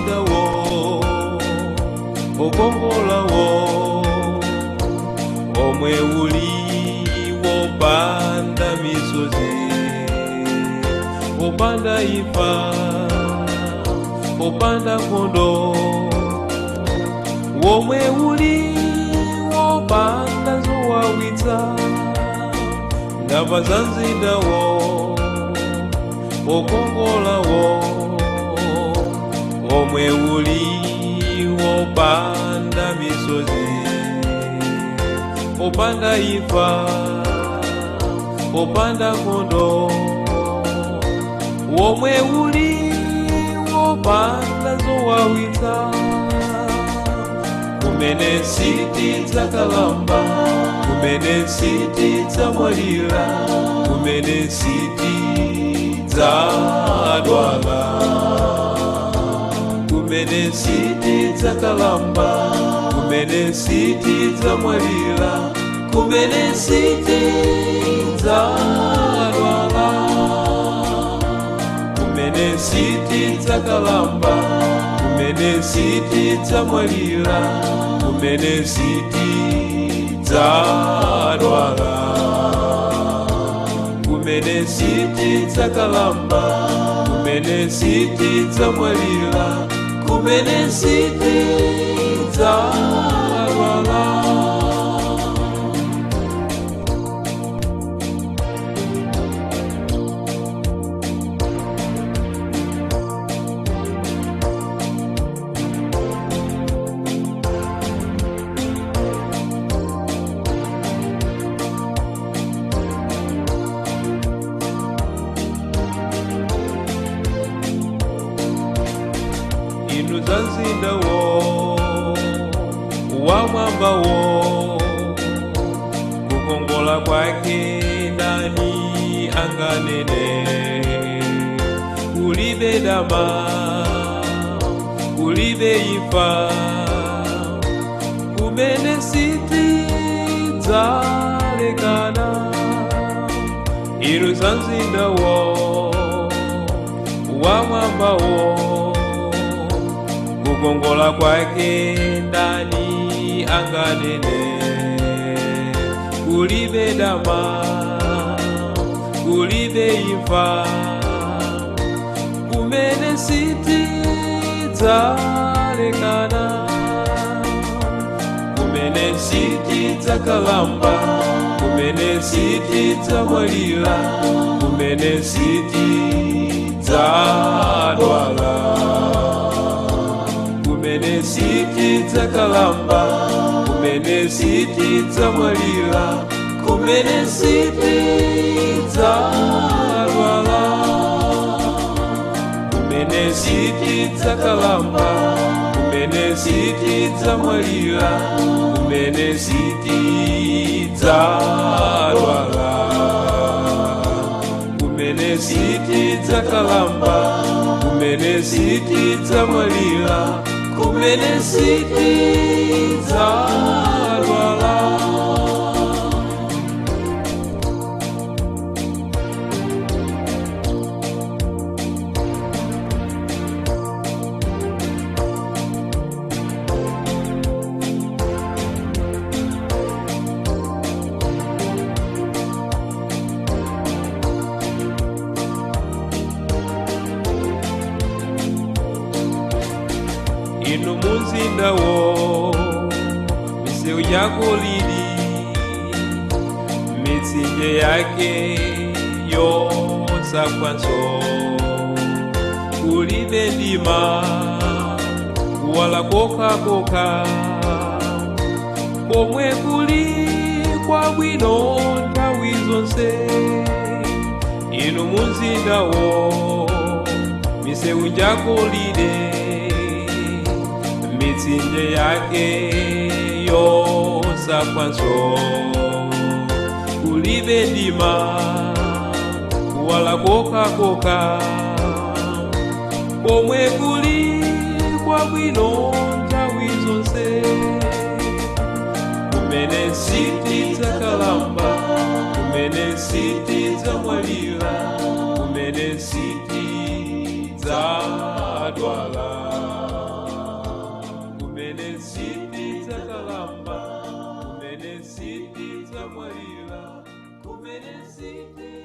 mzindawo okongolawo, omwe uli wopanda misozi, opanda imfa, opanda nkhondo, womwe uli wopanda zowawitsa. Ndamva za mzindawo okongolawo, omwe uli wopanda misozi, opanda imfa, opanda nkhondo, womwe uli wopanda zowawitsa, kumene sitidzakalamba, kumene sitidzamwalira, kumene sitidzadwala, kumene sitidzakalamba, kumene sitidzamwalira, kumene sitidzadwala, kumene sitidzakalamba, kumene sitidzamwalira, kumene sitidzadwala, kumene sitidzakalamba, kumene sitidzamwalira, kumene sitidzadwala. Inu za mzindawo wamwambawo, kukongola kwake ndani anganene? Kulibe dama, kulibe imfa, kumene sitidzalekana. Inu za mzindawo wamwambawo, kukongola kwake ndani anganene? Kulibe dama, kulibe imfa, kumene sitidzalekana, kumene sitidzakalamba, kumene sitidzamwalira, kumene sitidzadwala, kumene sitidzakalamba, kumene sitidzamwalira, kumene sitidzadwala, kumene sitidzakalamba, kumene sitidzamwalira, kumene sitidzadwala, kumene sitidzakalamba, kumene sitidzamwalira, kumene sitidzadwala. Inu muzindawo, misewu yagolide, mitsinje yake yosaphwanso, kulibe mdima, kuwala kokhakokha, komwe kuli kwabwino nthawi zonse. Inu muzindawo, misewu yagolide, mitsinje yake yosaphwanso, kulibe mdima, kuwala kokhakokha, komwe kuli kwabwino nthawi zonse, kumene sitidzakalamba, kumene sitidzamwalira, kumene sitidzadwala. Kumene sitidzakalamba, kumene sitidzamwalira, kumene siti